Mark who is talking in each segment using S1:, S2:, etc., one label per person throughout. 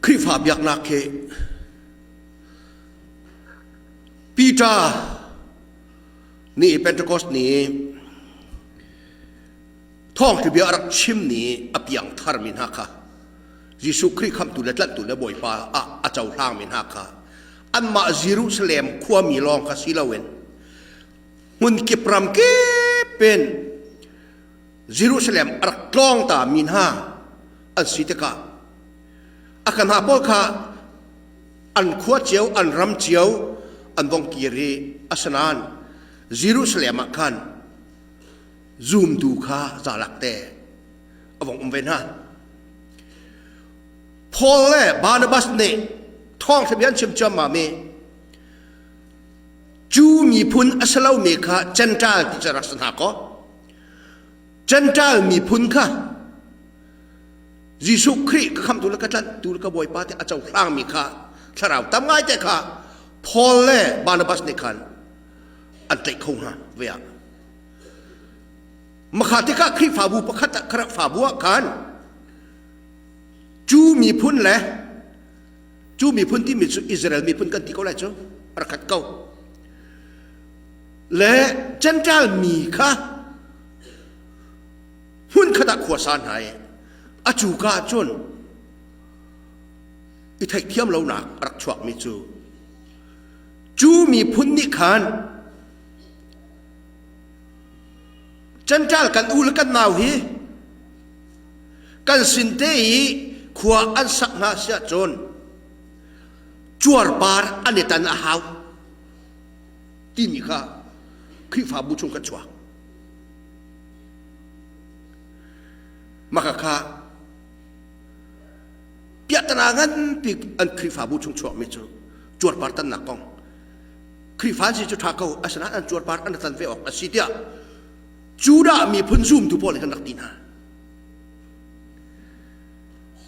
S1: Khrihfa biaknak hi Peter nih Pentecost ni thawngṭha bia a rak chim ni a piang tharmi hna kha Jesuh Khrih khamhtu le tlanhtu le Bawipa ah a cohlangmi hna kha anmah Jerusalem khuami lawng kha si loin hmunkip ram kip in Jerusalem a rak tlawng ta mi hna an si tikah a kan hna pawl kha an khua cio an ram cio an vong kir i asinain Jerusalem ah khan zumtu kha zalak te a vong um ve hna. Paul le Barnabas nih thawngṭha bia an chim ciammam i Jew miphun a si lomi kha Gentile ti cu rak si hna kaw Gentile miphun kha Jesuh Khrih ka khamtu le ka tlanhtu le ka Bawipa te a cohlangmi kha thlarau tam ngai te kha Paul le Barnabas nih khan an tlaih kho hna ve ah Makha tikah Khrihfabu pakhat ah Khrihfabu ah khan cu miphun le cu miphun timi cu Israel miphun kan ti ko lai cu rak khat ko le Gentile mi kha hmun khat ah khuasa hna i a cu ka ah cun i theihthiam lonak a rak chuakmi cu cu miphun nih khan Gentile kan u le kan nau hi kan sin te i khua an sak hna si ahcun cuarpar an i tan a hau timi kha Khrihfabu chung kan chuak. Maka kha piahtana nganpi an Khrihfabu chung chuakmi cu cuarpar tannak kong Khrihfa si cu ṭha ko asinain an cuarpar an tan ve awk a si tiah Judah miphun zumtu pawl nih kan rak ti hna.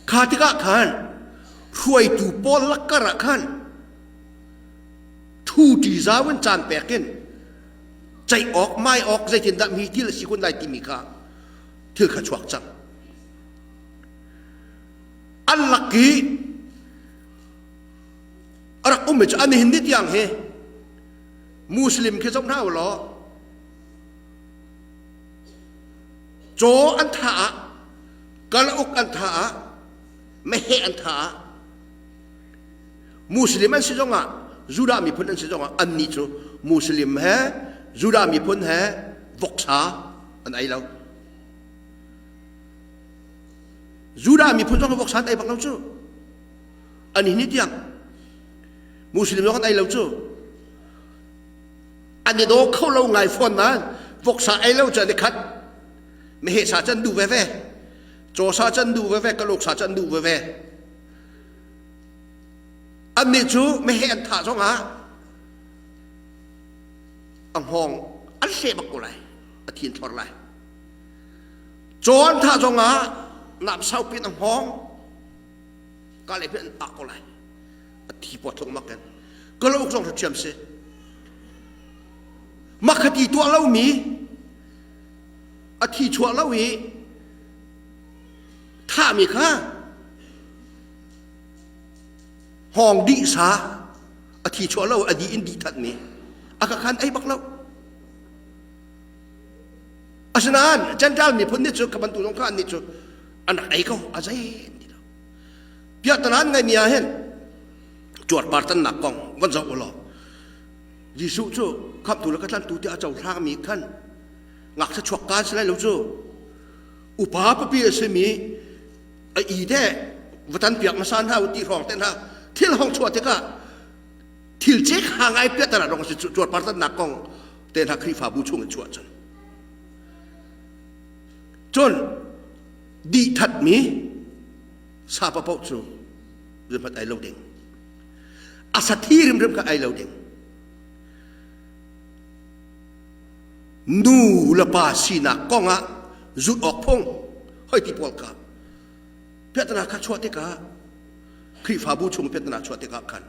S1: Kha tikah khan hruaitu pawl lakkar ah khan thu ṭi zau in caan pek in ceih awk mai awk zeitindah mi thil a si kun lai timi kha thil kha chuak cang. An lak i a rak ummi cu an hin ni tiang hi Muslim khi zoh hna u law caw an tha ah kalauk an tha ah meheh an tha ah Muslim an si zongah Judah miphun an si zongah annih cu Muslim he Judah miphun he voksa an ei lo Judah miphun zong voksa an ei bak lo cu an hi ni tiang Muslim zong an ei lo cu an i daw kho lo ngai fawn nain voksa ei lo cu an i khat meheh sa cu an duh veve caw sa cu an duh veve kaluk sa cu an duh veve annih cu meheh an thah zongah a hngawng an hleh bak ko lai a thin thlor lai caw an thah zongah nam saupi in a hngawng ka le an tak ko lai a thi pawt tlung mak in kalauk zong thiam si makhati tuah lo mi a thi chuah lo i thahmi kha hawng dih sa a thi chuah lo a di in dih that mi a ka khan ei bak lo asinain Gentile miphun nih cu ka bantu zong kha an nih cu an rak ei ko a zei an ti lo piahtanan ngaimi ah hin cuarpar tannak kong van zoh u law Jesuh cu khamhtu le ka tlantu tiah a cohlangmi khan ngakchia chuak kaan si lai lo cu upa papi a simi a i te va tan piak hmasa hna u ti hrawng te hna thil hong chuah tikah thil cek ha ngai piahtana rong si cuarpar tannak kong te hna Khrihfabu chung in chuah cun cun dih thatmi sa paoh cu zeihmanh ai lo ding a sathi rimrim kha ai lo ding nu le pa sinak kong ah zulh awk phung hoi ti pawl kha piahtana kha chuah tikah Khrihfabu chung piahtana chuah tikah khan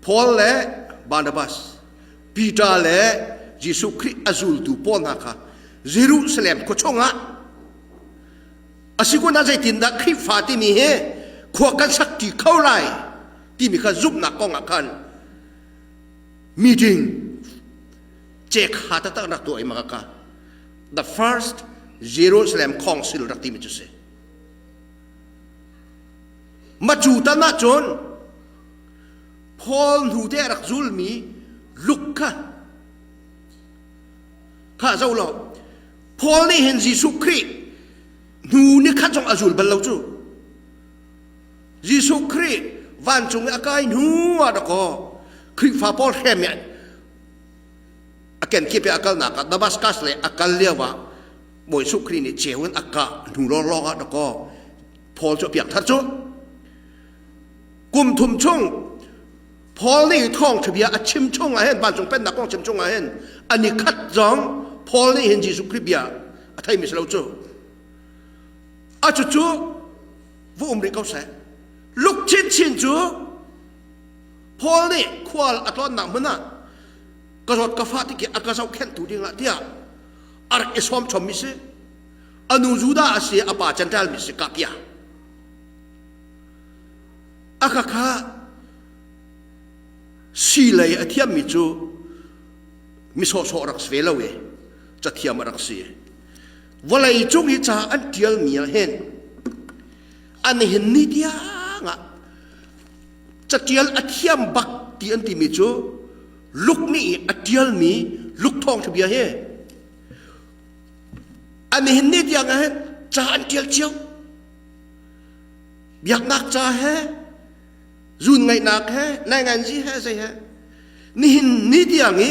S1: Paul le Barnabas Peter le Jesuh Khrih a zultu pawl hna kha Jerusalem khua chungah Asi kun ah zeitindah Khrihfa timi hi khua kan sak ṭi kho lai timi kha zumhnak kong ah khan meeting cek ha taktak rak tuah i maka ka the first Jerusalem Council rak timi cu si. Macu tan ahcun Paul hnu te rak zulmi Luke kha kha zo lo Paul nih hin Jesuh Khrih hnu ni khat zong a zul bal lo cu. Jesuh Khrih vancung i a kai hnu ah dakaw Khrihfa pawl hrem i a kenkip i a kalnak ah Damascus le a kal lio ah Bawi Jesuh Khrih nih ceu in a kah hnu lawnglawng ah dakaw Paul cu a piak thar cu. Kum thum chung Paul nih thawngṭha bia a chim chung ah hin vancung pennak kong chim chung ah hin ani khat zong Paul nih hin Jesuh Khrih bia a theimi si lo cu. A cucu va um rih ko seh. Luk chinchin cu Paul nih khual a tlawnnak hmun ah ka zawt ka fah ti khi a ka zohkhenhtu dingah tiah a rak i sawm chommi si. A nu Judah a si, a pa Gentile mi si kapia. A ka kha si lei a thiammi cu mi sawhsawh rak si ve lo i cathiam a rak si. Vawlei cung i ca an ṭialmi ah hin an hin ni tiang ah caṭial a thiam bak ti an timi cu Luke nih a ṭialmi Luke thawngṭha bia hi an hin ni tiang ah hin ca an ṭial cio. Biaknak ca he zun ngaihnak he nainganzi he zei he nihin ni tiang i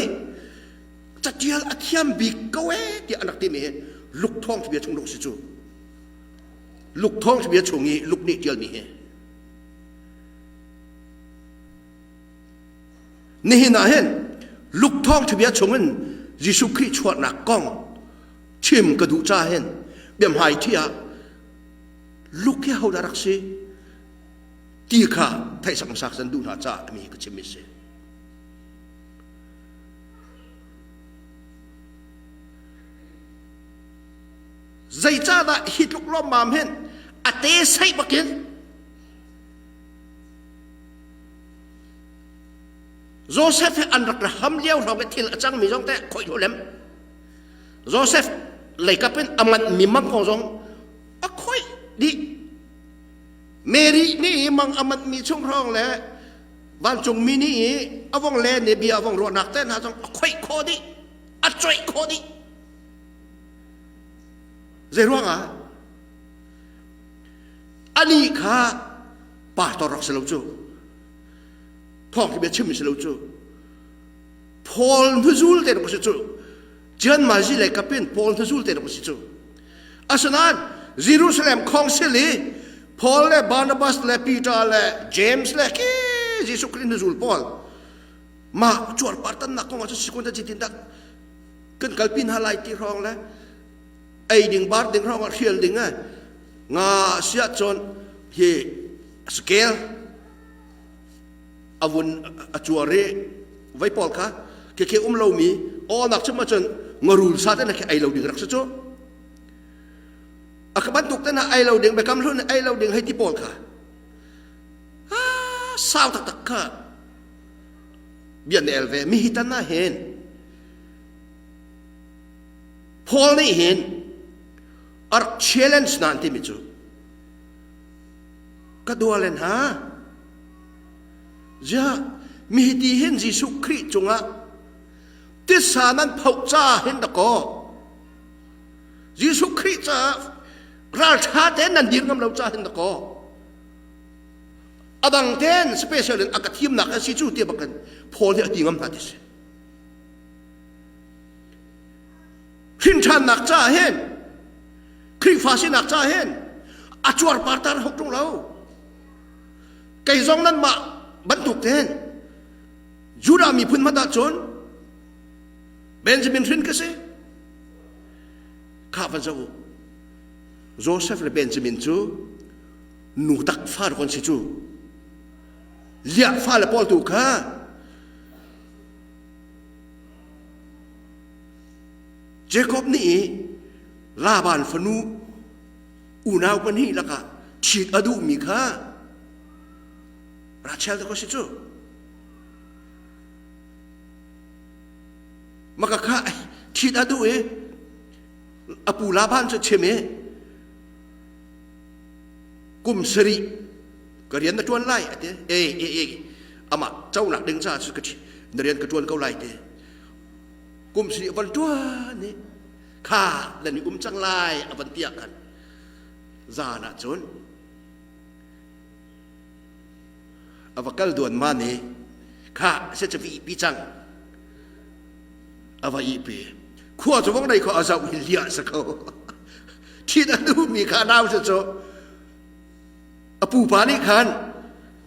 S1: catial a thiam bik ko ee tiah an rak timi hi Luke thawng bia chung dawh si cu Luke thawng bia chung i Luke nih tialmi hi nihin ah hin Luke thawng bia chung in Jesuh Khrih chuahnak kong chim ka duh ca hin biahmai thi ah Luke hi hodah rak si ti kha theih sak san duh hna caah mi ka chimmi si. Zeicahdah hi tluk lawmmam hin a te seih bakin Joseph he an rak ham lio hrawng i thil a cangmi zong te khoi lem. Joseph leikap in a manh mi mang kong zong a khoih dih Mary nih mang a manhmi chung hrawng le vancungmi nih i a vong len i bia a vong ruahnak te hna zong a khoih khawh dih a coih khawh dih zei ruangah ani kha pastor rak si lo cu thawng hi bia chim si lo cu Paul hnuzul te rak si cu Cian Mazi le kapin Paul hnuzul te rak si cu Asinain Jerusalem Council i Paul le Barnabas le Peter le James le khi Jesuh Khrih hnuzul pawl mah cuarpar tannak kong ah cu sikun ta citin dak kan kalpi hna lai ti hrawng le ei ding bar ding hrawng ah hrial ding eh nga siah cun hi scale a vun a cuar i vei pawl kha khi khi um lomi awnak chim ahcun ngarul sa te na khi ei lo ding rak si cu a ka bantuk te na ei lo ding biakam hlun ei lo ding hei ti pawl kha sau taktak kha bia na el ve mi hi tan ah hin Paul nih hin a rak challenge na an timi cu ka dualen ha Ziah mi hiti hin Jesuh Khrih cungah tisa nan phoh ca hin dakaw Jesuh Khrih caah ralṭha tein nan dir ngam lo ca hin dakaw a dang tein special in a ka thimnak a si cu ti bakin Paul nih a ti ngam hna ti si hrinṭhannak caah hin Khrihfa sinak caah hin a cuarpar tar hok ṭung lo Kei zong nanmah bantuk tein Judah miphun hmanh ahcun Benjamin hrin ka si. Kha van zoh u. Joseph le Benjamin cu nu tak fa kon si cu. Liah fa le pawl tu kha Jacob nih Laban fanu Unau pahnih lakah ṭhit a duhmi kha Rachel te ko si cu. Maka kha ṭhit a duh i a pu Laban cu chim i kum sarih ka rian na ṭuan lai a ti. E e e amah conak ding caah cu ka na rian ka ṭuan ko lai ti. Kum sarih a van ṭuan i kha nan i um cang lai a van ti ah khan zan ah cun a va kal duan ma nih kha se cu vi pi cang a va ihpi khua cu vong nei kho a zoh hi liah sa ko thin a duhmi kha nau se cu a pupa nih khan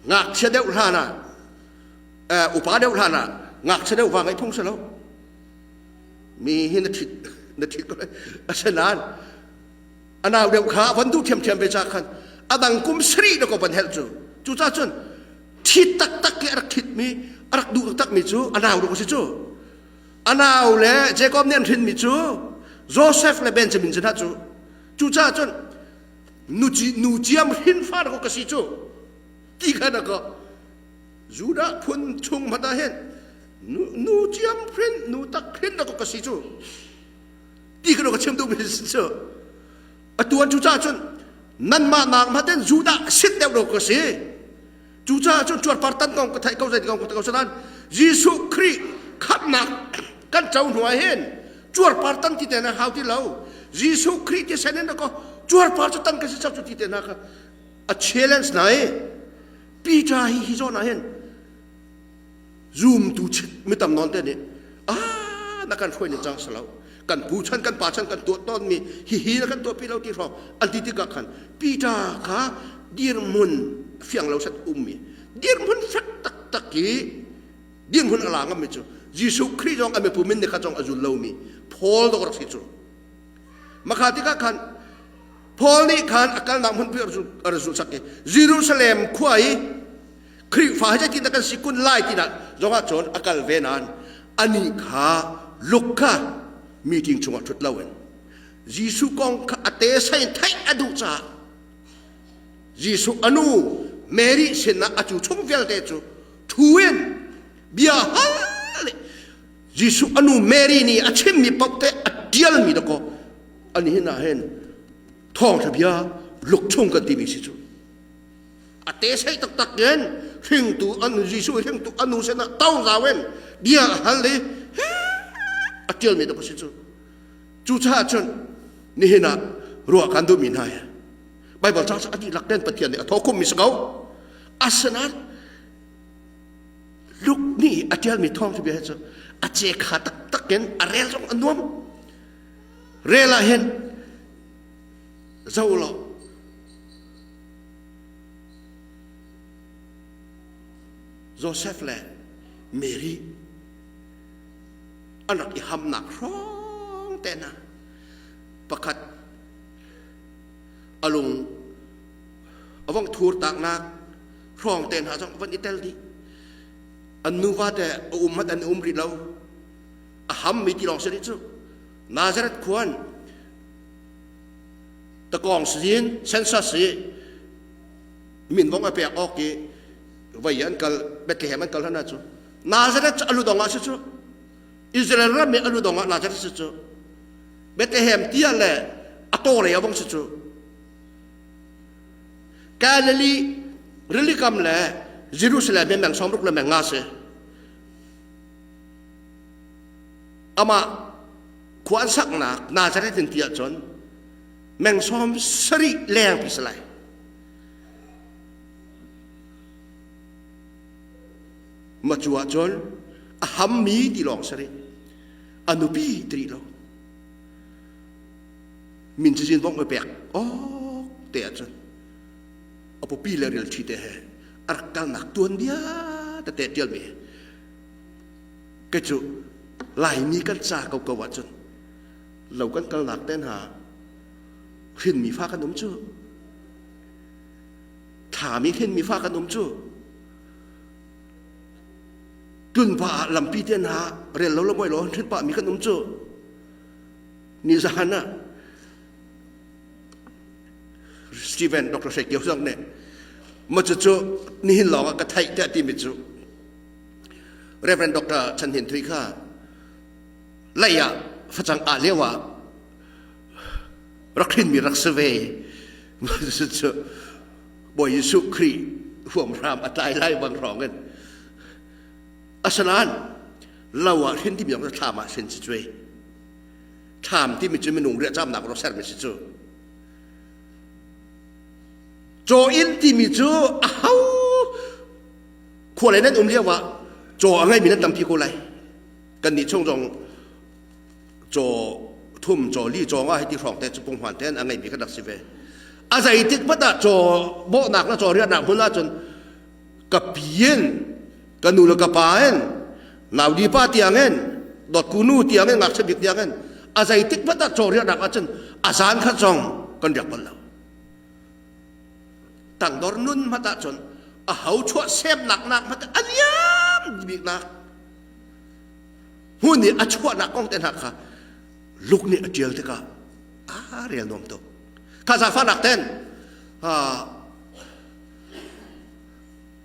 S1: ngakchia deuh hlan ah upa deuh hlan ah ngakchia deuh va ngeih phung si lo mi hi na ṭhit na ṭhit ko asinain a nau deuh kha a von duh ṭhiamṭhiam ve ca khan a dang kum sarih na ko van helh cu cucaah cun ṭhit taktak i a rak ṭhitmi a rak duh taktakmi cu a nau dawh a si cu a nau le Jacob nih an hrinmi cu Joseph le Benjamin cu hna cu cucaah cun nu nu ciam hrinfa na ko ka si cu ti kha na ko Judah phun chung hmanh ah hin nu ciam hrin nu tak hrin na ka si cu ti ka ka chim duhmi cu atu an cucaah cun nanmah nak hmanh in Judah sit deuh lo ka si cucaah cun cuarpar tan kong ka theih ko zei kong ka theih ko sanan Jesuh Khrih khamhnak kan co hnu ah hin cuarpar tan ti te na hau ti lo Jesuh Khrih ti sen in ko cuarpar cu tan ka si cu ti te na ka a challenge na i Peter hi hi zawn ah hin zumtu mi tam nawn te nih ah na kan hruai ning cang salo kan pu chan kan pa chan kan tuah tawn mi hi hi na kan tuah pi lo ti hrawng an ti tikah khan Peter kha dirhmun fiang lo set ummi dirhmun fek taktak hi dirhmun a la ngam mi cu Jesuh Khrih zong a mipu min ne kha zong a zul lomi Paul dok rak si cu makha tikah khan Paul nih khan a kalnak hmunpi a rak zulhsak i Jerusalem khua i Khrihfa hi zeitindah kan si kun lai tinak zongah cun a kal ve nain anih kha Luke kha meeting chungah ṭhut loin Jesuh kong kha a te sai theih a duh caah Jesuh a nu Mary sinah a cu chung vialte cu thu in bia hal Jesuh a nu Mary nih a chimmi paoh te a ṭialmi dakaw ani hin ah hin thawngṭha bia luk chung kan timi si cu a te sei taktak in hringtu an Jesuh hringtu a nu sinah to zau in bia a hal i a ṭialmi dawk a si cu cucaah cun nihin ah ruah kan duhmi hna hi Bible ca a dihlak ten Pathian nih a thawkhummi si ko asinain Luke nih a ṭialmi thawngṭha bia hi cu a ce kha taktak in a rel zong a nuam Rel ah hin zoh law Joseph le Mary an rak i hamnak hrawng te hna pakhat a lung a vong thur taknak hrawng te hna zong van i tel dih an nuva te a um hmanh an um rih lo a hammi ti lawng si rih cu Nazareth khuan takawng sizin census hi min vong a pek awk i voi an kal Bethlehem an kal hlan cu Nazareth cu alu dong ah si cu Israel ram i alu dong ah Nazareth si cu Bethlehem tia le a taw lei a vong si cu Galilee rilikam le Jerusalem hi meng sawmruk le meng nga si Amah khua an saknak Nazareth in ti ahcun meng sawm sarih leng pi si lai. Ma cu ahcun a hammi ti lawng sarih a nupi ti lo min cazin vong pek ok te ahcun a pupi le ril ṭhi te he a rak kalnak tuanbia tete ṭialmi Kei cu Laimi kan ca koko ahcun lo kan kalnak te hna hrinmi fa kan um cu thlami hrinmi fa kan um cu tlunpa ah lampi te hna rel lo le moi lo hrin pah mi kan um cu nizan ah. Stephen Dr. Hre Kio zong nih ma cucu nihin lawng ah ka theih tiah timi cu Reverend Dr. Chan Hin Thui kha lei ah facang ah lio ah rak hrinmi rak si ve cucu Bawi Jesuh Khrih huamhram a tlai lai bang hrawng in asinain lo ah hrin timi zong thlam ah hrin si cui thlam timi cu minung riahcamnak ro sermi si cu caw inn timi cu a ho khua lei nan um lio ah caw a ngeimi nan tampi ko lai kan nih chung zong caw thum caw li caw nga hiti hrawng te cu punghman ten a ngeimi kan rak si ve a zeitik hmanh ah caw bawhnak le caw riahnak hmun ahcun ka pi in ka nu le ka pa in naudi pa tiang in dawtku nu tiang in ngakchia bik tiang in a zeitik hmanh ah caw riahnak ahcun a zan khat zong kan riak bal lo tangdor nun hmanh ahcun a ho chuah semnak nak hmanh a liam bik nak hmun i a chuahnak kong te hna kha luk nih a ṭial tikah a rel nuam tuk kha zaangfahnak ten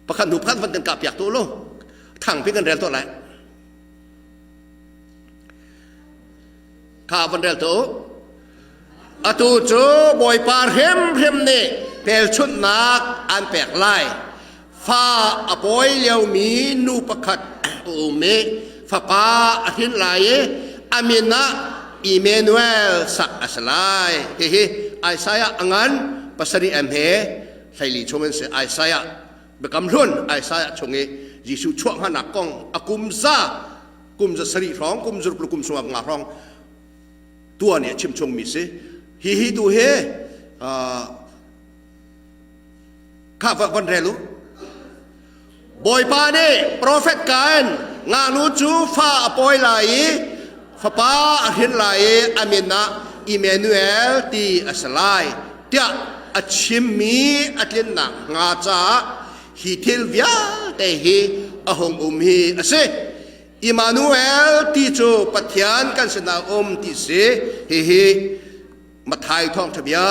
S1: pakhat hnu pakhat van kan kah piak tu lo thangpi kan rel to lai kha van rel tu atu cu bawipa hrimhrim nih hmelchunhnak an pek lai fa a pawi liomi nu pakhat a um i fapa a hrin lai i a min ah Emmanuel sak a si lai hihi Isaiah a ngan pasarih em he hleili chung in si Isaiah biakam hlun Isaiah chung i Jesuh chuah hmanak kong a kum za kum za sarih hrawng kum zaruk le kum sungah nga hrawng tua nih a chim chungmi si hi hi tu hi kha van rel u Bawipa nih profet ka in ngaknu cu fa a pawi lai i fapa a hrin lai i a min ah Emmanuel ti a si lai tiah a chimmi a tlinnak hnga caah hi thil vialte hi a hung um hi a si. Immanuel ti cu Pathian kan sinah um ti si. Hihi Matthai thawngṭha bia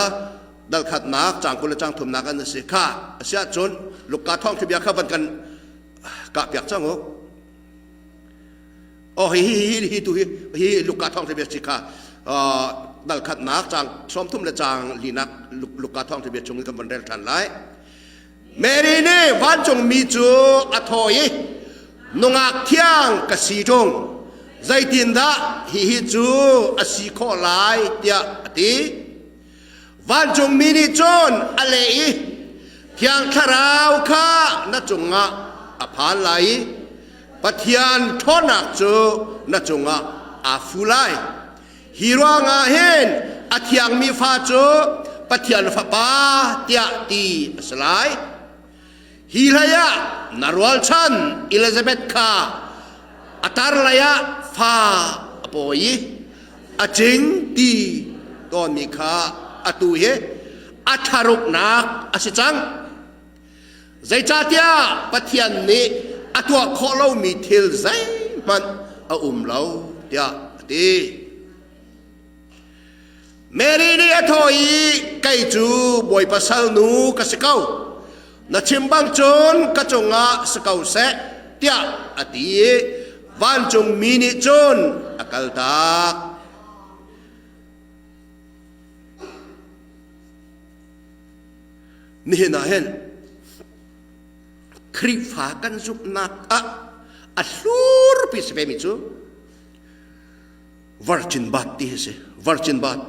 S1: dal khatnak caang 20 le caang thumnak an si kha a si ahcun Luka thawngṭha bia kha van kan kahpiak cang u. Oh hi hi hi hi tu hi hi Luka thawngṭha bia si kha dal khatnak caang 30 le caang linak Luka thawngṭha bia chung in kan van rel ṭhan lai. Mary nih vancungmi cu a thaw i nungak thiang ka si ṭung zeitindah hihi cu a si khawh lai tiah a ti. Vancungmi nih cun a leh i Thiang Thlarau kha na cungah a phan lai i Pathian ṭhawnnak cu na cungah aa fu lai. Hi ruangah hin a thiangmi fa cu Pathian Fapa tiah ti a si lai. Hi hlei ah na rualchan Elizabeth kha a tar lei ah fa a pawi i a cing ti tawnmi kha atu hi a thlaruknak a si cang. Zeicahtiah Pathian nih a tuah khawh lomi thil zeihmanh a um lo tiah a ti. Mary nih a thawh i kei cu Bawipa salnu ka si ko. Na chim bang cun ka cungah si ko seh tiah a ti i vancungmi nih cun a kaltak. Nihin ah hin Khrihfa kan zumhnak ah a hlurpi si vemi cu virgin birth ti hi si. Virgin birth.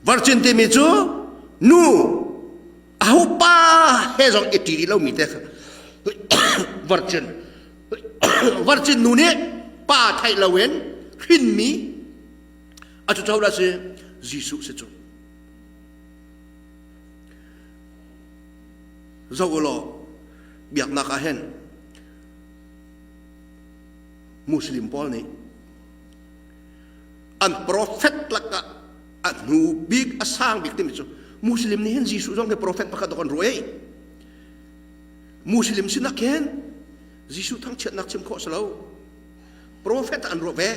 S1: Virgin timi cu nu aho pa he zong i ṭi lomi te kha virgin. Virgin nu nih pa theih loin hrinmi a cu dah si Jesuh si cu. Zoh u law biaknak ah hin Muslim pawl nih an prophet lakah a hnu bik a sang bik timi cu Muslim nih hin Jesuh zong hi prophet pakhat kan ruai. Muslim sinak hin Jesuh thangchiatnak chim khawh si lo. Prophet an ruah ve.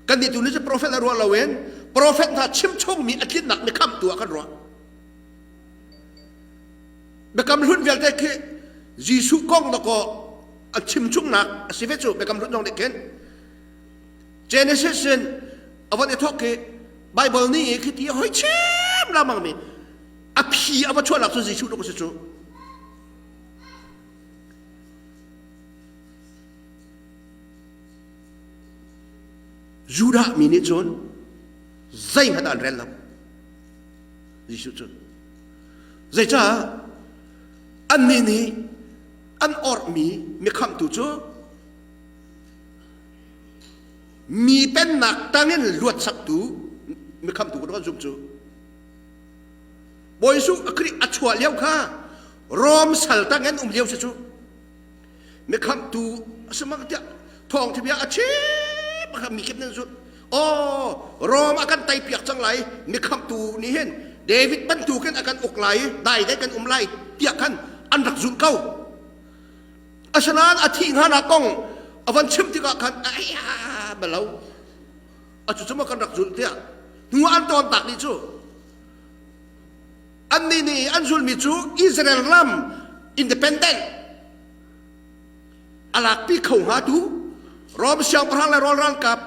S1: Kan nih tu nih cu prophet a ruah lo in Profet hna chimchungmi a tlinnak mi khamhtu ah kan ruah. Biakam hlun vialte khi Jesuh kong dakaw a chimchungnak a si ve cu Biakam hlun zong nih khin Genesis in a von i thawk khi Bible nih khi ti a hoi chim lamang mi a phi a va chuahnak cu Jesuh tuk a si cu. Judah mi nih cun zeihmanh an rel lo. Jesuh cu. Zeicah annih nih an orhmi mikhamhtu cu mi pennak tangin luatsaktu mikhamhtu kan zumh cu Bawi Jesuh Khrih a chuah lio kha Rom sal tangin um lio si cu mikhamhtu a si mak tiah thawngtha bia a chim kha mi kip nan zulh aw Rom a kan tei piak cang lai mikhamhtu nih hin David bantukin a kan uk lai dai dai kan um lai tiah khan an rak zulh ko asinain a thih hnga kong a van chim tikah khan ai balo a cu cu kan rak zulh tiah hnu an tawn tak nih cu Annih nih an zulmi cu Israel ram independent a lakpi kho hnga tu Rom siangpahrang le Rom ralkap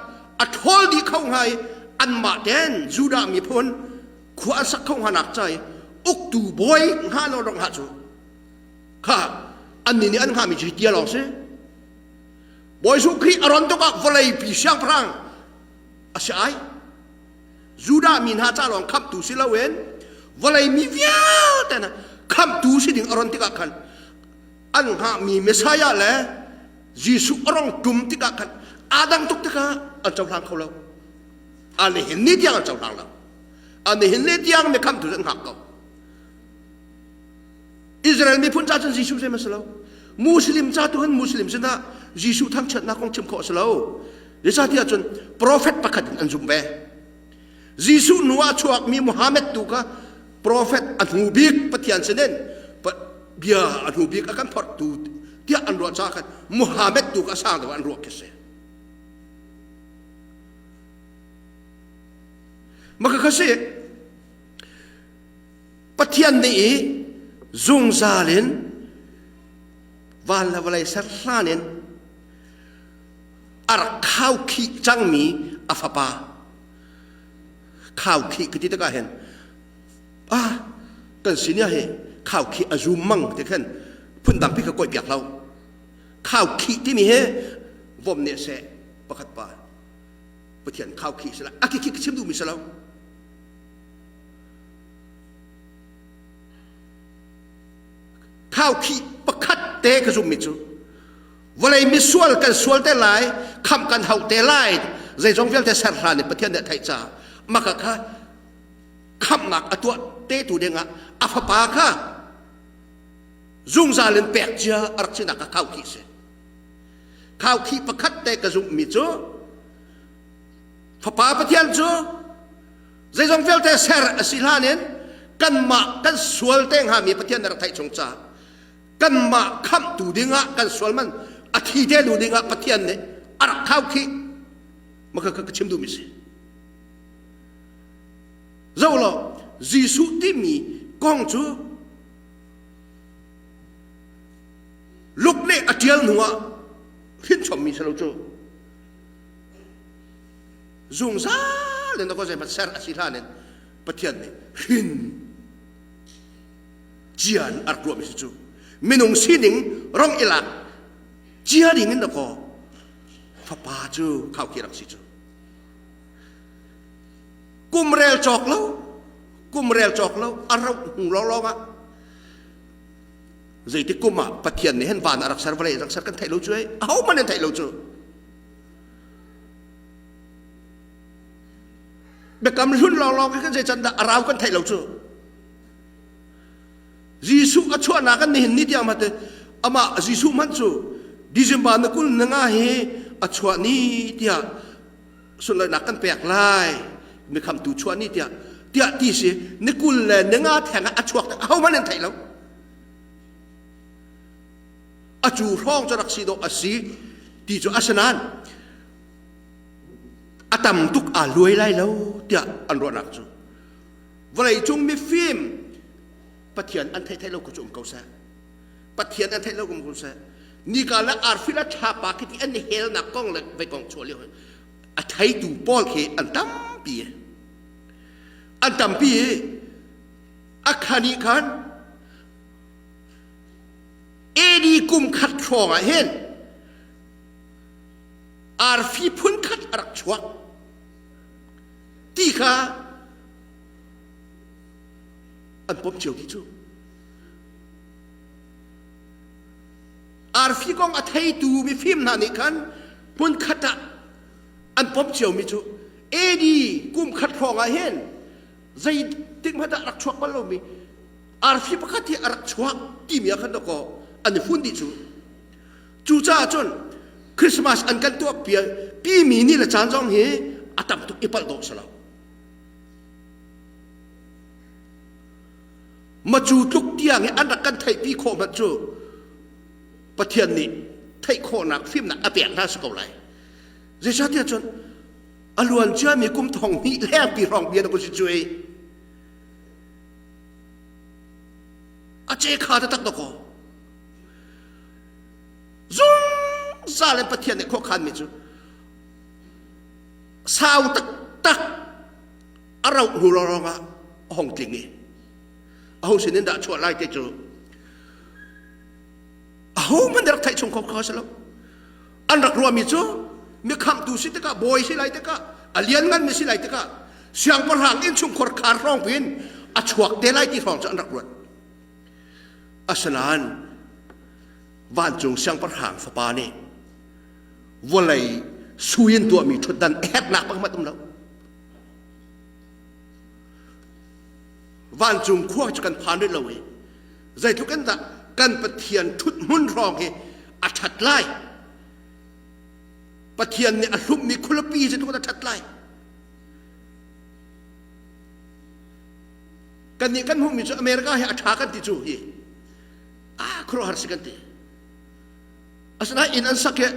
S1: a ṭhawl dih kho hnga i anmah ten Judah miphun khua an sak kho hnga nak ca i uktu bawi hnga lo rong hnga cu kha annih nih an hngahmi cu hi tia lawng si. Bawi Jesuh Khrih a ron tuk ah vawleipi siangpahrang a si ai. Judah mi hna ca lawng khamhtu si loin vawlei mi vialte hna khamhtu si ding a ron tikah khan an hngahmi Messiah le Jesuh a rong tum tikah khan aa dang tuk tikah an cohlang kho lo. An hin ni tiang an cohlang lo. An hin ni tiang mi khamhtu an hngak ko. Israel miphun ca cun Jesuh zei ma si lo. Muslim ca tu hin Muslim sinah Jesuh thangchiatnak kong chim khawh a si lo. Zeicahtiah cun profet pakhat in an zumh ve. Jesuh hnu ah chuakmi Muhammad tu kha profet a hnu bik Pathian sinin bia a hnu bik a kan phorhtu tiah an ruah caah khan Muhammad tu kha sang deuh an ruah khi si. Maka kha si Pathian nih i zungzal in van le vawlei ser hlan in a rak khaukhih cangmi a fapa khaukhih ka ti tikah hin ah kan senior hi khaukhih a zum mang ti khan phundang pi ka kawih piak lo khaukhih timi hi vom nih seh pakhat pa Pathian khaukhih sila a khi chim duhmi si lo Khaukhih pakhat te ka zummi cu vawlei misual kan sual te lai khamh kan hauh te lai zeizong vialte ser hlan in Pathian nih a theih caah maka kha khamhnak a tuah te tu dingah a fapa kha zungzal in pek cia a rak sinak kha khaukhih si khaukhih pakhat te ka zumhmi cu fapa Pathian cu Zeizong vialte ser a si hlan in kanmah kan sual te hngami Pathian na rak theih chung caah kanmah khamhtu dingah kan sual man a thi te lu dingah Pathian nih a rak khau khih maka ka chim duhmi si zo law Jesuh timi kong cu Luke nih a ṭial hnuah hrinchommi si lo cu zungzal in ko zeihmanh ser a si hlan in Pathian nih hrin cian a rak ruahmi si cu minung sining rong i lak cia ding in dakaw fapa cu khaukhih rak si cu kum rel cawk lo kum rel cawk lo a rauh hnu lawnglawng ah zeitik kum ah Pathian nih hin van a rak ser vawlei a rak ser kan theih lo cu ei ahohmanh an theih lo cu Biakam hlun lawnglawng khi kan zei can dah a rau kan theih lo cu. Jesuh a chuahnak kan nihin ni tiang mate amah Jesuh hmanh cu December na kul na nga hi a chuah ni tiah sunlawinak kan pek lai mikhamtu chuah ni tiah tiah ti si ni kul le ni nga theng ah a chuak ho hmanh an theih lo a cu hrawng cu rak si dawh a si ti cu asinain a tam tuk aa luai lai lo tiah an ruahnak cu vawleicung mifim Pathian an theih theih lo ku cu um ko seh. Pathian an theih lo kum ko seh. Nika le arfi le thlapa khi ti an i helnak kong le vei kong chuah lio a theitu pawl khi an tampi. An tampi i a khani khan AD kum khat hrawng ah hin arfi phun khat a rak chuak ti kha an pom cio ti cu arfi kong a theitu mifim hna nih khan hmun khat ah an pom ciomi cu AD kum khat hrawng ah hin zeitik hmanh ah rak chuak bal lomi arfi pakhat hi a rak chuak timi ah khan dakaw an i fun dih cu. Cucaah cun Christmas an kan tuah pimi ni le caan zong hi a tam tuk i palh dawh si lo. Macu tluk tiang i an rak kan theihpi khawh hmanh cu Pathian nih theih khawhnak fimnak a pek hna si ko lai. Zeicahtiah cun a luan ciami kum thong hnih lengpi hrawng bia na kun si cu ei. A ce kha taktak dakaw. Zungzal in Pathian nih khuakhanmi cu sau taktak a rauh hnu lawng ah a hong tling i aho sin in dah chuah lai ti cu ahohmanh rak theih chung kho kho si lo. An rak ruahmi cu mi khamhtu si tikah bawi si lai tikah a liannganmi si lai tikah siangpahrang innchungkhar khar hrawng pin a chuak te lai ti hrawng cu an rak ruat. Asinain vancung siangpahrang fapa nih vawlei sui in tuahmi ṭhutdan a herhnak bak hmanh um lo. Vancung khua cu kan phan rih lo i zeitluk in dah kan Pathian ṭhut hmun hrawng hi a ṭhat lai. Pathian nih a hlummi khualipi zeitluk in a ṭhat lai. Kannih kan hmuhmi cu America hi a ṭha kan ti cu hi ah khuaruahhar si kan ti. Asinain inn an sak hi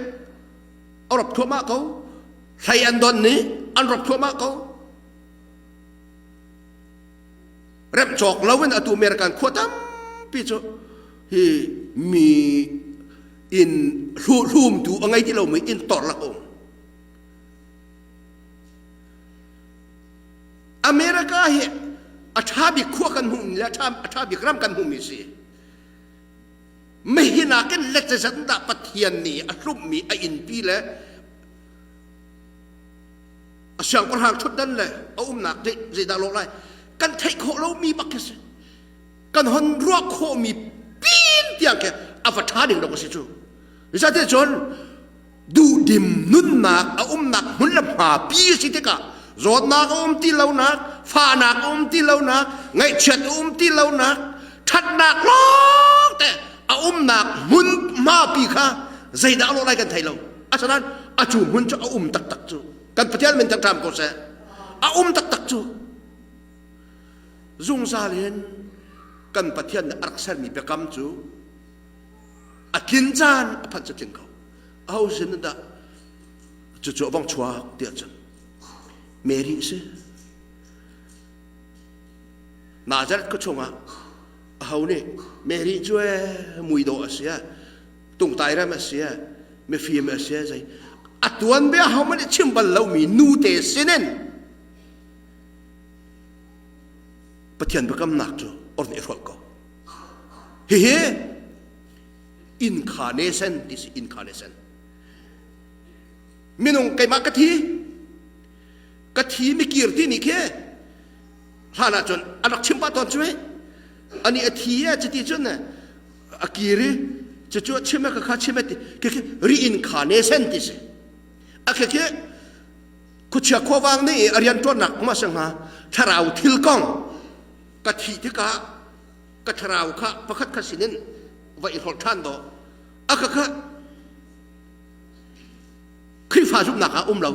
S1: a rop thluahmah ko. Hlei an don ni an rop thluahmah ko. Remh cawk loin atu American khua tampi cu hi mi inn hlumtu a ngei ti lomi inn tor lak um. America hi a ṭha bik khua kan hmuhmi le a ṭha bik ram kan hmuhmi si. Mihi nakin let zeizat dah Pathian nih a hlumhmi a innpi le a siangpahrang ṭhutdan le a umnak zeidah lawh lai kan theih khawh lomi bak khi si. Kan hon ruah khawhmi pin tiang khi a va ṭha ding dok a si cu. Zeicahtiah cun duhdim nunnak a umnak hmun le hma pi a si tikah zawtnak a um ti lonak fahnak a um ti lonak ngaihchiat a um ti lonak ṭhatnak lawng te a umnak hmun hma pi kha zeidah a lawh lai kan thei lo asinain a cu hmun cu a um taktak cu kan Pathian min thangṭham ko seh a um taktak cu zungzal in kan Pathian nih a rak sermi biakam cu a tlin caan a phanh cu tling ko aho sin dah cucu a vong chuak tiah cun Mary a si Nazareth khua chungah aho nih Mary cu ee muidawh a si tungtai rem a si mifim a si zei a tuanbia ho hmanh nih chim bal lomi nute sinin Pathian biakamnak cu or nih hrawlh ko Hihi incarnation ti si incarnation. Minung keimah ka thi ka thi mikir ti ni khi hlan ah cun an rak chim pah tawn cu ani a thi e cuti cun a kir i cucu a chim ka kha chim ti khi khi reincarnation ti si a khi khi khuachia khuavang nih a rian ṭuannak ma si hnga thlarau thil kong ka thih tikah ka thlarau kha pakhat khat sinin va i hlorh ṭhan dawh a ka kha Khrihfa zumhnak ah um lo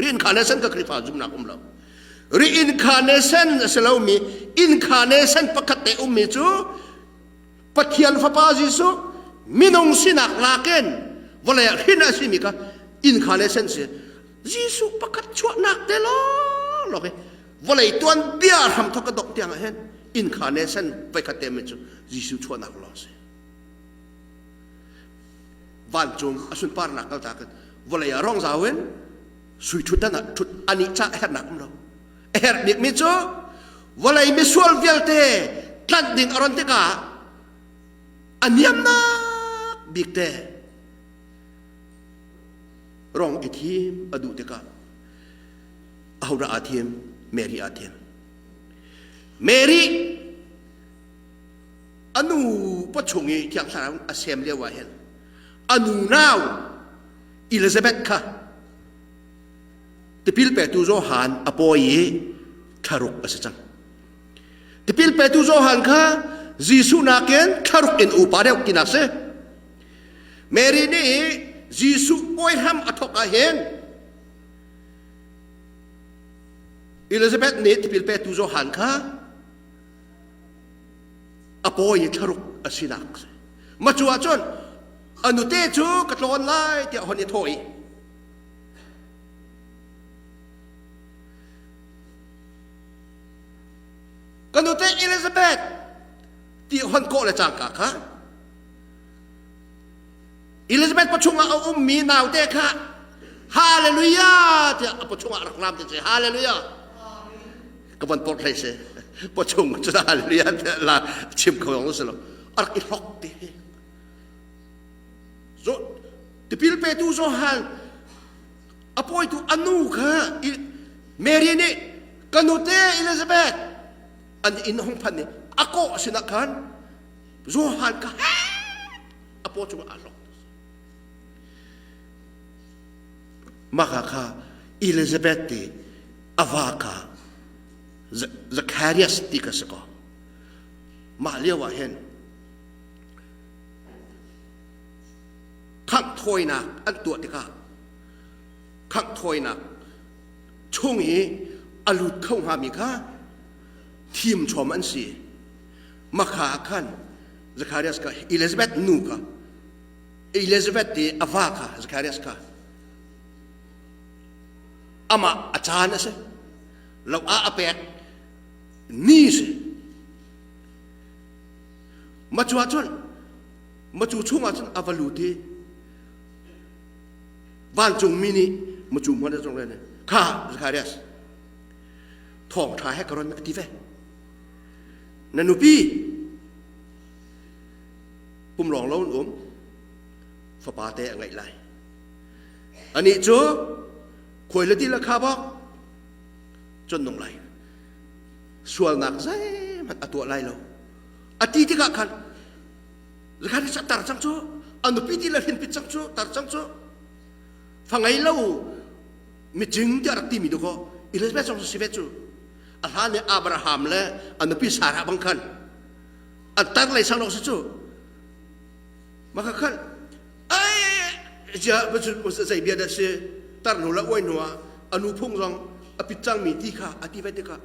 S1: reincarnation ka Khrihfa zumhnak um lo reincarnation a si lomi incarnation pakhat te ummi cu Pathian Fapa Jesuh minung sinak lakin vawlei ah hrin a simi kha incarnation si. Jesuh pakhat chuahnak te lawng hi vawlei tuan bia hram thok ka dok tiang ah hin incarnation voikhat te mi cu Jesuh chuahnak lawng si. Vancung a sunparnak kal ta kan vawlei ah rong zau in sui thut ah thut ani ca hernak um lo. A herh bik mi cu vawlei misual vialte tlanh ding a ron tikah a niamnak bik te rong i thim a duh tikah ahodah aa thim? Mary aa thim. Mary a nu pawchung i Thiang Thlarau a sem lio ah hin a nu nau Elizabeth kha tipil petu Johan a pawi i thlaruk a si cang. Tipil petu Johan kha Jesuh nakin thlaruk in upa deuh tinak si. Mary nih Jesuh pawihram a thawk ah hin Elizabeth nih tipil petu Johan kha a pawi i thlaruk a sinak si. Ma cu ahcun a nute cu ka tlawn lai tiah hon i thawh i ka nute Elizabeth ti hon kawh le cangka kha Elizabeth pachung ah a ummi naute kha Hallelujah tiah a pachung ah rak lam te che Hallelujah ka van port hlei se pachung cu Hallelujah tiah la chim kho yong si lo a rak i hlok te zo tipil petu Johan a pawitu a nu kha Mary nih ka nute Elizabeth an inn hung phan ni a kawh sinah khan Johan kha a paw cungah aa hlok. Maka kha Elizabeth ti a va kha Zacharias ti ka si ko. Mah lio ah hin khangh thawinak an tuah tikah khangh thawinak chung i a lut kho hngami kha thim chom an si. Makha ah khan Zacharias kha Elizabeth nu kha Elizabeth ti a va kha Zacharias kha amah a caan a si lo ah a pek ni si macu ah cun macu chungah cun a va lut i vancungmi nih macu hmuan a cung le kha Zacharias thawngṭha he ka ron a ti ve Na nupi pumlawng lo in um fapa te a ngeih lai. Anih cu khuai le ti le kha bak cun nung lai. Sualnak zeihmanh a tuah lai lo. A ti tikah khan zakhat a tar cang cu a nupi ti le hrinpit cang cu tar cang cu fa ngei lo micing tiah rak timi dakaw Elizabeth zong si ve cu a hlan i Abraham le a nupi Sarah bang khan an tar lei sang lawng si cu maka khan ai zia zei bia dah si tar hnu le uai hnu ah a nu phung zong a pit cangmi ti kha a ti ve tikah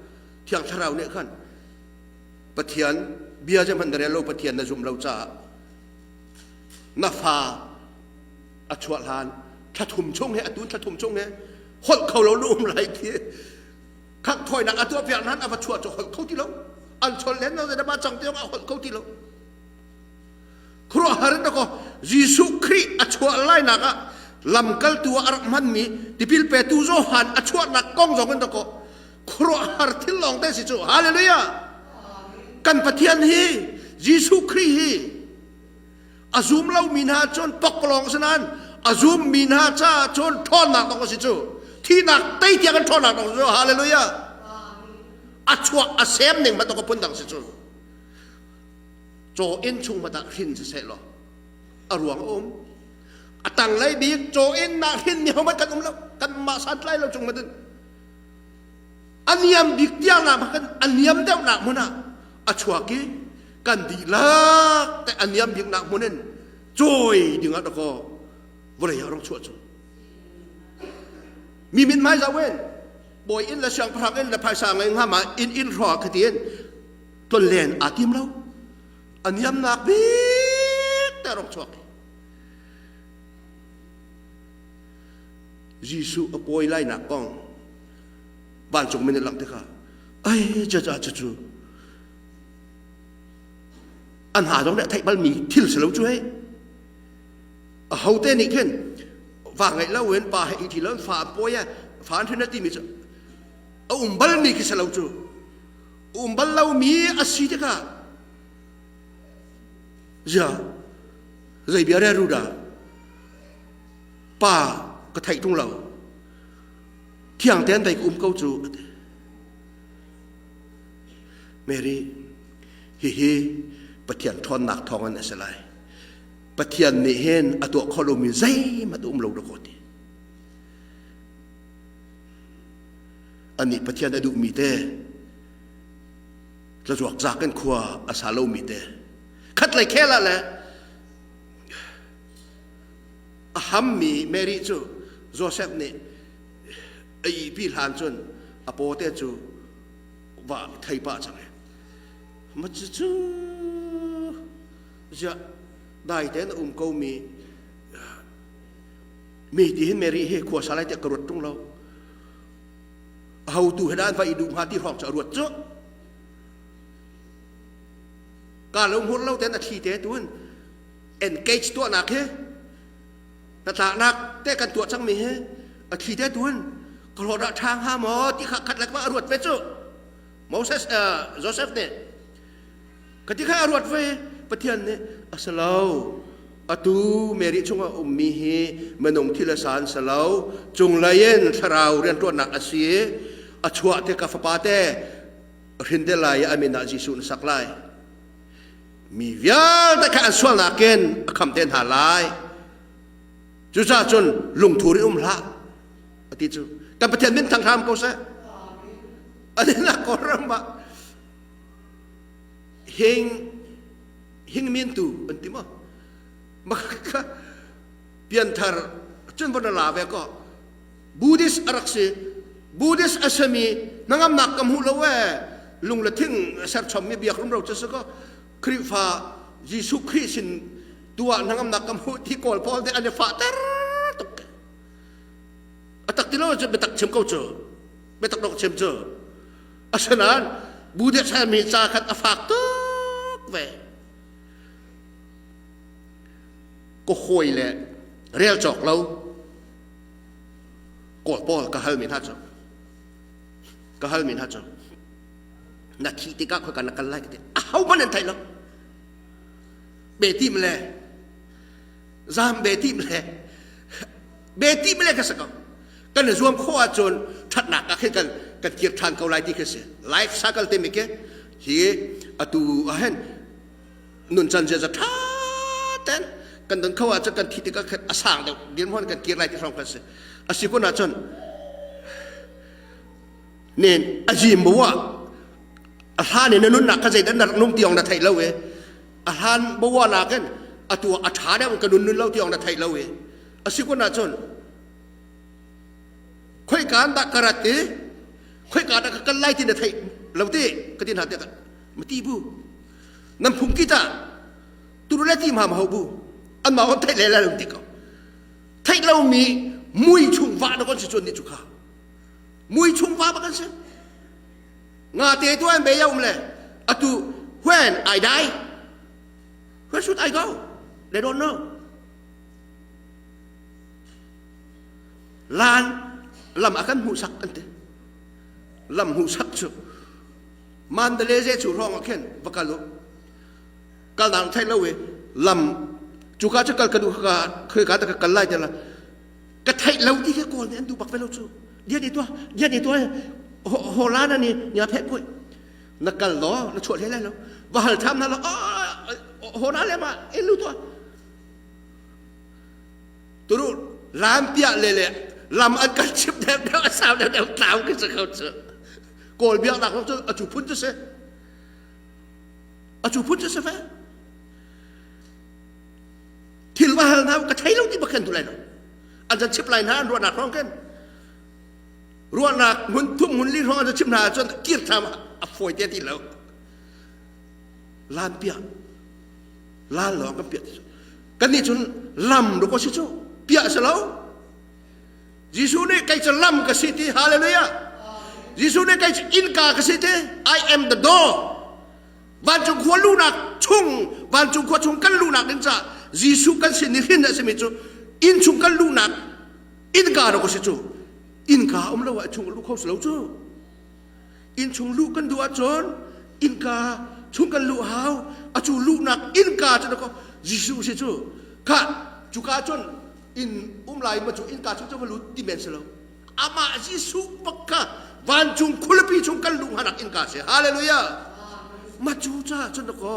S1: thiang thlarau nih khan Pathian bia zeihmanh na rel lo Pathian na zum lo caah na fa a chuah hlan thla thum chung he atu thla thum chung he holh kho lo na um lai ti Khangh thawinak a tuahpiak nain a va chuah cu holh kho ti lo. An chol len lo zeidah cang ti a holh kho ti lo. Khuaruahhar in dakaw Jesuh Khrih a chuah lainak ah lamkaltu ah a rak hmanmi tipil petu Johan a chuahnak kong zong in dakaw khuaruahhar thil lawng te si cu. Hallelujah! Kan Pathian hi Jesuh Khrih hi a zum lomi hna cun poklawng si nain a zummi hna caah cun ṭhawnnak dong a si cu thihnak tei tiang in ṭhawnnak dong si cu hallelujah a chuah a sem ning bantuk a phun dang si cu caw inn chung hmanh ah hrin siseh law a ruang a um a tanglei bik caw inn ah hrin mi hohmanh kan um lo kan mah santlai lo chung hmanh in a niam bik tiang nak kan a niam deuh nak hmun ah a chuak i kan dihlak te a niam bik nak hmun in cawi ding ah dakaw vawlei ah rong chuah cu mi min hmai zau in bawi inn le siangpahrang inn le phaisa ngei hnga ma inn inn hraw khati in tlon len aa tim lo a niamnak bik te rong chuak. Jesuh a pawi lainak kong vancung min langh tikah ai ca ca cu an ha zong nih a theih balmi thil si lo cu hei a hote nih khin va ngeih lo in pa he i lo fa pawi a fa an hrin a timi cu a um balmi khi si lo cu um bal lomi a si tikah zia zei bia re ru dah pa ka theih tung lo thiang tein dei ka um ko cu a ti Mary hihi Pathian ṭhawnnak thawngin a si lai Pathian nih hin a tuah kho lomi zeihmanh um lo dakaw ti anih Pathian a duhmi te tlazuak zak in khua a sa lomi te khat lei khel ah le a hammi Mary cu Joseph nih a ihpi hlan cun a pawte cu va thei pah cang i ma cu ziah dai tein a um ko mi mi ti hin Mary hi khua sa lai tiah ka ruat tung lo ho tu he dah an va i duh hnga ti hrawng cu a ruat cu ka lo hmur lo ten a thli te tun engage tuahnak hi hnatlaknak te kan tuah cangmi hi a thli te tuin ka hlawt ah ṭha hnga maw ti kha khat le a ruat ve cu Moses uh, Joseph nih ka ti kha a ruat ve Pathian nih a si lo atu Mary chungah ummi hi minung thil a san si lo cunglei in thlarau rianṭuannak a si a chuah te ka fapa te hrin te lai i a min ah Jesuh na sak lai mi vialte kha an sualnak in a kham te hna lai cucaah cun lungthur in um hlah a ti cu kan Pathian min thang hram ko seh anina kawlram ah hing hing min tu an ti maw maka pianthar cun von la ve ko Buddhist a rak si Buddhist a sami hnangamnak ka hmuh lo ee lung le thing serchommi biak rumro cu si ko Khrihfa Jesuh Khrih sin tu ah hnangamnak ka hmuh ti kawl pawl nih an i fahter tuk a tak ti lo cu biatak chim ko cu biatak dok chim cu asinain Buddhist mi ca khat a fak tuk ve ka hawi le rel cawk lo Kawl pawl ka halmi hna cu ka halmi hna cu na thih tikah khoika na kal lai ka ti ahohmanh an thei lo be tim le zam be tim le be tim le ka si ko kan i zuam khawh ahcun ṭhatnak ah khin kan kan kir ṭhan ko lai ti khi si life cycle timi khi hi atu ah hin nuncan ziaza ṭha ten kan don kho ahcun kan thi tikah khan a sang deuh dirhmun kan kir lai ti hrawng kan si a si kun ahcun nen a zim bu ah a hlan in na nunnak kha zeidah na rak nung ti ong na theih lo i a hlan bawa nakin atu a ṭha deuh ka nun nun lo ti ong na theih lo i a si kun ahcun khoika an dah ka rat i khoika dah ka kal lai ti na theih lo ti ka ti hna tikah mati bu nan phung ki ta turu le ti ma ma ho bu an ma on theih le la ti ko theih lo mi mui chung va na kon si chun ni chu kha mui chung va ba kan si nga te tu an be ya um le atu when I die where should I go they don't know lan lam a kan hmuhsak an ti lam hmuhsak cu Mandalay ze cu hrawng ah khin va kal u kal nak thei lo i lam cuka cu kal ka duh ka khoi ka ta ka kal lai te la ka theih lo ti khi kawl nih an duh bak ve lo cu dia ni tua dia ni tua ho la na ni nya phe pui na kal lo na chuah hle lai lo va hal tham na lo ho na le ma elu tua turu lam piah le le lam an kan chim deuh deuh a sau deuh deuh tlau khi si kho cu Kawl biaknak zong cu a cu phun cu si. A cu phun cu si fe. Thil va hal hna ka thei lo ti bak khan tu lai lo. An zan chip lai hna an ruahnak hrawng khin. Ruahnak hmun thum hmun li hrawng an chim hna ahcun kir tham a fawi te ti lo. Lan piah. Lan lawng kan piah ti cu. Kan nih cun lam ru ko si cu. Piah si lo. Jesuh nih kei cu lam ka si ti hallelujah. Jesuh nih kei cu innka ka si ti I am the door. Vancung khua luhnak chung vancung khua chung kan luhnak ding caah Jesuh kan sin ni hrin a simi cu inn chung kan luhnak innka ro ka si cu innka um lo ah chung luh kho si lo cu inn chung luh kan duh ahcun innka chung kan luh hau a cu luhnak innka cu ko Jesuh si cu kha cuka cun inn um lai ma cu innka chung cu va lut ti men si lo amah Jesuh bak kha vancung khualipi chung kan luh hnganak innka si hallelujah ma cu ca cun ko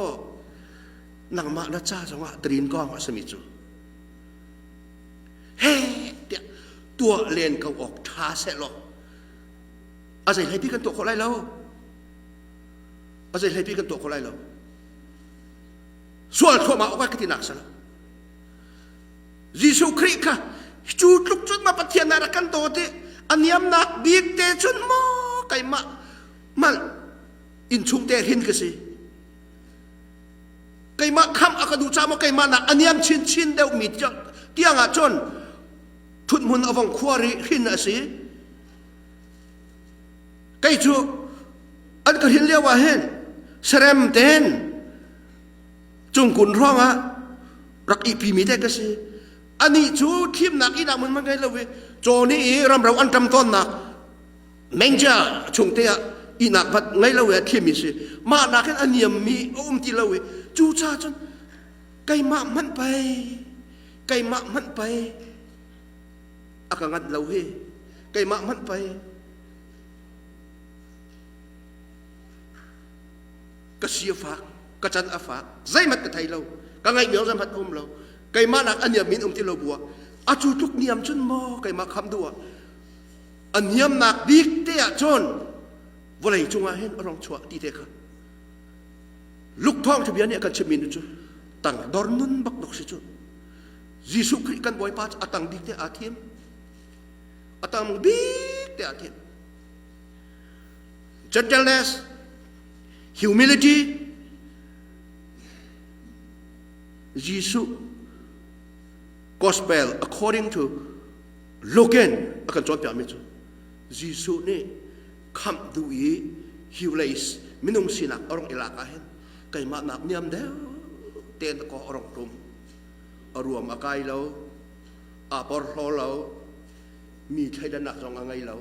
S1: nangmah na ca zongah trin kong a simi cu he tiah tuah len ko awk ṭha seh law a zei hlei pi kan tuah khawh lai lo a zei hlei pi kan tuah khawh lai lo sual thluahmah awk ka ti nak sala Jesuh Khrih kha cu tluk cun ma Pathian ah rak kan dawt i a niamnak bik te cun maw keimah mal innchung te hin ka si keimah khamh a ka duh caah maw keimah nak a niam chinchin deuh mi tiang ah cun ṭhuthmun a vong khuar i hrin a si kei cu an ka hrin lio ah hin serem ten cungkun hrawng ah rak ihpi mi te ka si anih cu thimnak ihnak mun man ngei lo i caw nih i ramro an ṭam tawnnak mengja chung te ah ihnak vat ngei lo i a thim mi si mah nakin a niam mi a um ti lo i cu ca cun keimah hmanh pei keimah hmanh pei a ka ngat lo hi keimah hmanh pei ka si a fak ka can a fak zeihmanh ka thei lo ka ngaih mi zeihmanh a um lo keimah nak a niam min um ti lo bu ah a cu tluk niam cun maw keimah kham duh ah a niamnak bik te ah cun vawlei cungah hin a rong chuah ti te kha luk thawng bia nih a kan chimmi nu cu tang dor nun bak dok si cu Jesuh Khrih kan Bawipa cu a tang bik te aa thim a tang bik te aa thim gentleness humility Jesuh gospel according to Luke in a kan cawnpiakmi cu Jesuh nih khamh duh i hi vawlei minung sinak a rong i lak ah hin keimah nak niam deuh tein ko a rong tum a ruam a kai lo aa porhlaw lo mi thleidannak zong a ngei lo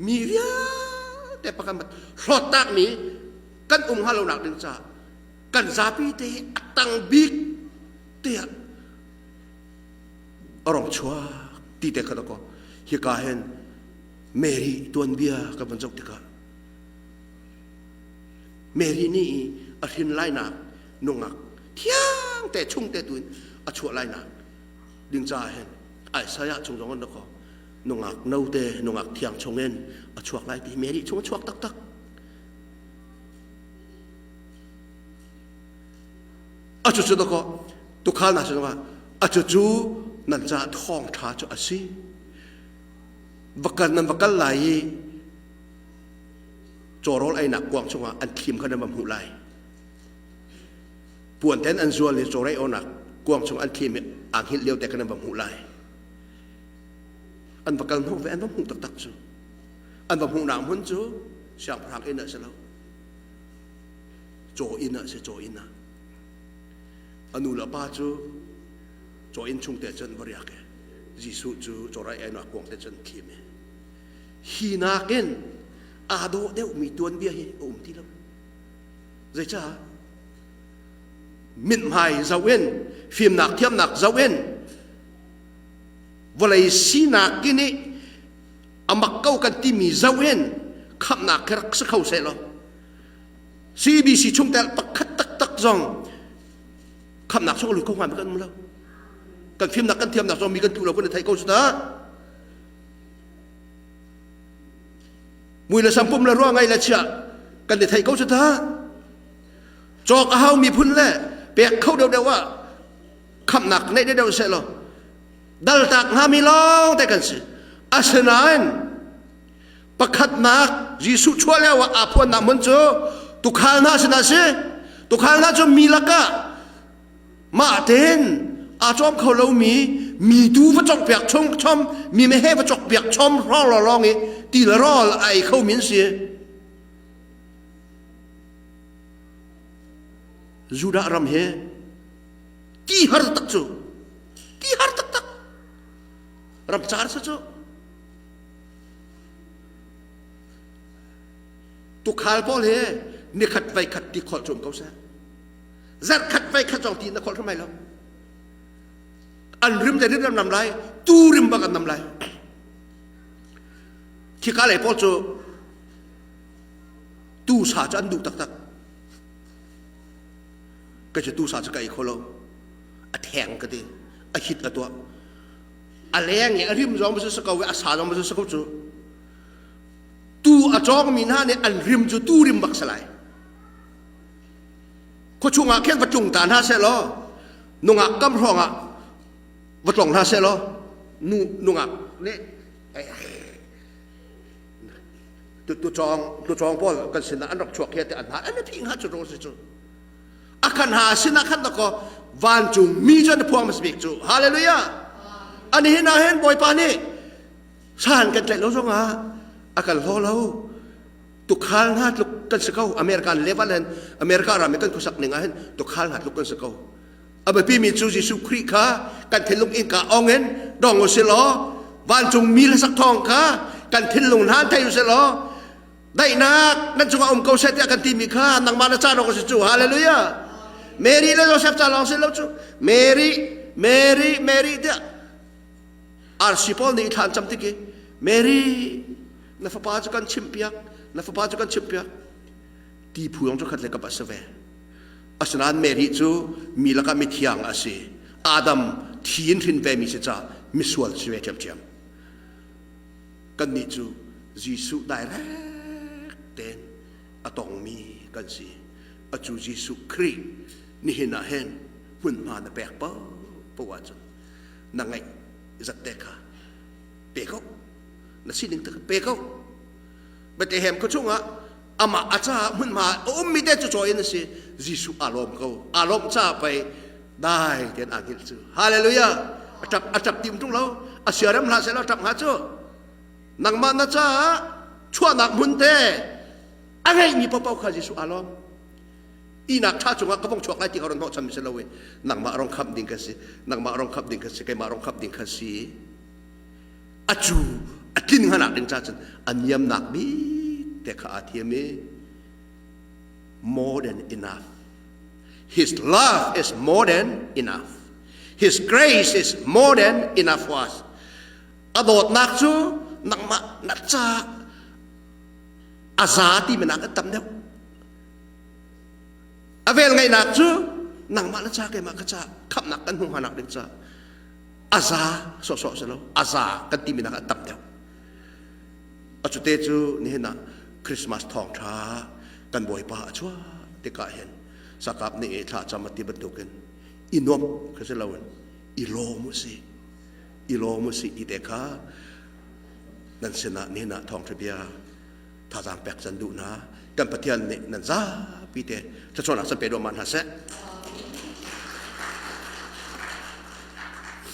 S1: mi vialte pakhat hlawttakmi kan um hnga lonak ding caah kan zapi te a tang bik tiah a rong chuak ti te kha ko hika hin Mary tuanbia kan van zoh tikah Mary nih a hrin lainak nungak thiang te chung te tuin a chuah lainak ding caah hin Isaiah chung zong an ko nungak note nungak thiang chungin a chuak lai ti Mary chung a chuak taktak a cu cu dakaw tukhal na sinah a cu cu nan ca thawng ṭha cu a si vakal nan vakal lai i cawrawl einak kuang chungah an thlim kha nan va hmuh lai puan ten an zual i cawrei awnak kuang chung an thlim i aa hngilh lio te kha nan va hmuh lai an va kal hnawh ve an va hmuh taktak cu an va hmuhnak hmun cu siangpahrang inn ah si lo caw inn ah si caw inn ah a nu le pa cu caw inn chung te cun va riak i Jesuh cu cawrai einak kuang te cun thlim i hi nakin aa dawh deuhmi tuanbia hi a um ti lo Zeicah? Mithmai zoh in, fimnak thiamnak zoh in, vawlei sinak ki nih a mak ko kan timi zoh in khamhnak khi rak si kho seh law CBC chungtel pakhat taktak zong khamhnak chung a lut kho hnga kan um lo kan fimnak kan thiamnak zong mi kan tu lo kan i thei ko cu ta Mui le sampum le ruah ngai le chia kan i thei ko cu ta. Cawk a hau miphun le pek kho deuhdeuh ah khamnak neih deuhdeuh seh law daltak hngami lawng te kan si. Asinain pakhatnak Jesuh chuah lio ah aa phuannak hmun cu tukhal hna sinah si. Tukhal hna cu mi lakah mah tein aa cawm kho lomi mi tu va cawkpiak chung chom mi meheh va cawk. cawk piak chom hrawng lawng i ti le rawl a ei kho min si. Judah ram hi ti har tak cu ti har taktak ram car sa cu tukhal pawl hi nikhat vai khat ti kholh cum ko seh zarh khat vai khat zong ti na kholh hram lai lo an rim le rim nam lai tu rim bak an nam lai khika lei pawl cu tu sa cu an duh taktak ka cu tu sa cu ka ei kho lo a theng ka ti a hit a tuah a leng i a rim zong su ko a sa zong su ko cu tu a cawng mi hna nih an rim cu tu rim bak salai khuachung ah khin va tlung ta hna seh law nungak kam hrawng ah va tlong hna seh law nu nungak nih tu tu cawng tu cawng pawl kan sinah an rak chuak hi te an ha an phi nga cu ro si cu a khan ha sinah khan dako vancung mi cu an phuang mas bik cu hallelujah ani hin ah hin bawipa nih san kan tlaih lo zong ah a kan hlaw lo tukhal hna tluk kan si ko American level hin America ram i kan khuasak ning ah hin tukhal hna tluk kan si ko a biapi mi cu Jesuh Khrih kha kan thinlung innka ong in dong u silaw vancung mi hlasak thawng kha kan thinlung hna thei u silaw daihnak nan cungah um ko seh tiah kan timi kha nangmah na ca lawng si cu hallelujah Mary le Joseph ca lawng si lo cu Mary Mary Mary tiah RC Paul nih thla an cam tik i Mary na fapa cu kan chimhpiak na fapa cu kan chimhpiak ti phu zong cu khat le kap a si ve Asinain Mary cu mi lakah mithiang a si. Adam thi in hrin vemi si caah misual si ve ṭhiamṭhiam. Kannih cu Jesuh direct tein a tongmi kan si. Acu Jesuh Khrih nihin ah hin hmunhma na pek paoh ahcun na ngaih zat te kha pe ko. Na sining te kha pe ko. Bethlehem khua chungah amah a caah hmunhma a ummi te cu cawi in a si Jesuh aa lawm ko aa lawmh caah pei dai tein aa hngilh cu hallelujah a ṭap a ṭap tim ṭung lo a siarem hlah seh law ṭap hnga cu nangmah na caah chuahnak hmun te a ngeihmi paohpaoh kha Jesuh aa lawm ihnak ṭha cungah ka vong chuak lai ti kha ron hnawhchan mi si lo i nangmah rong khamh ding ka si nangmah rong khamh ding ka si keimah rong khamh ding kha si a cu a tlin hnganak ding ca cun a niamnak bik te kha aa thiam i more than enough his love is more than enough his grace is more than enough for us a dawtnak cu nangmah na ca a za ti minak a tam deuh a vel ngaihnak cu nangmah na ca keimah ka ca khamhnak kan hmuh hnganak ding ca a za sawhsawh si lo a za kan timi nak a tam deuh a cute cu nihin ah Christmas thawngṭha kan bawipa a chuah tikah hin sakap nih thla cam a ti bantukin i nuam kha si loin i lawm u si i lawm u si ti te kha nan sinah nihin ah thawngṭha bia thazaang pek can duh hna kan Pathian nih nan zapi te thluachuahnak san pe duahmah hna seh.